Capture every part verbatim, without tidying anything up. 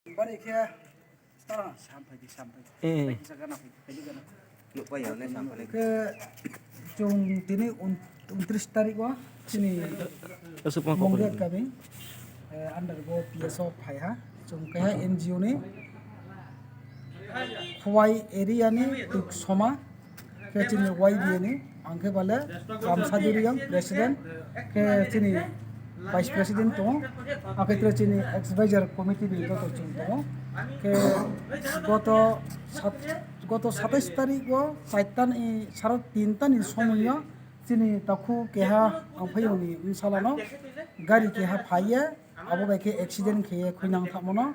Bari khe, tara, sampai di, sampai di. Eh. Pai di, sa gana, pai di, pai di gana. Nuhpai ya, ne sampai di. Khe, chung tini un-, untris tarik wo, chini Mongriat kami, eh, under bo P S O phai ha. Chung kaiha N G O ni, Khowai area ni Tuksoma, khe chini Y B A ni, ang khe bale Ramsadi Reang president, khe chini vice president tong ou, akhe tre chini advisor committee ni joto chung tong ou. Khe goto sat-, goto satais tarik wo chairta ni, saro tinta ni somoi yo chini takhu keha Angphaiyong ni bsala no gari keha phai ye, abo bai khe accident khe ye khuinang thamo no.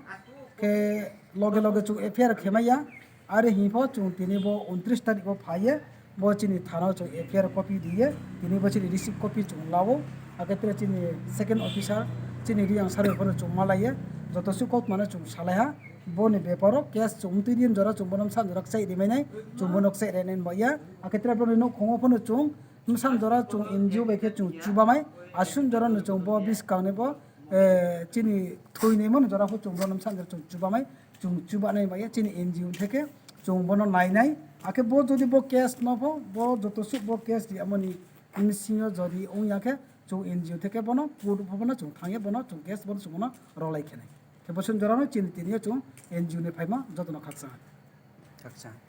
Khe loge loge chung F I R khe mai ya. Are hing pho chung tini bo untris tarik wo phai ye, bo chini thana wo chung F I R copy di ye, tini bo chini receipt copy chung la ou. Akhe tre chini second officer, chini Reang sir bai pho no chung malai ye, joto suh kautma no chung salai ha. Bo ni bepar wo case chung tui di jora chung bo no bsa jora kchaih ri mai nai, chung bo no kchaih ri nai ba ya. Akhe tre bo ni nouhkhong wo pho no chung bsa jora chung N G O bai khe chung chuba mai, asuh jora no chung bo buskang ni bo, eh, chini thoinaimo ni jora pho chung bo no bsa jora chung chuba mai, chung chuba nai ba ya chini N G O theke chung bo no nai nai. Akhe bo jodi bo case no pho, bo joto suh bo case ri amo ni bsing yo jodi ong ya khe, chung N G O theke bo no court pho bo no chung thanng ye bo no chung case bo no chung bo no rolai khe nai. Khe bo sung jora no chini tini yo chung N G O ni phaimo joto no khakchang. Khakchang.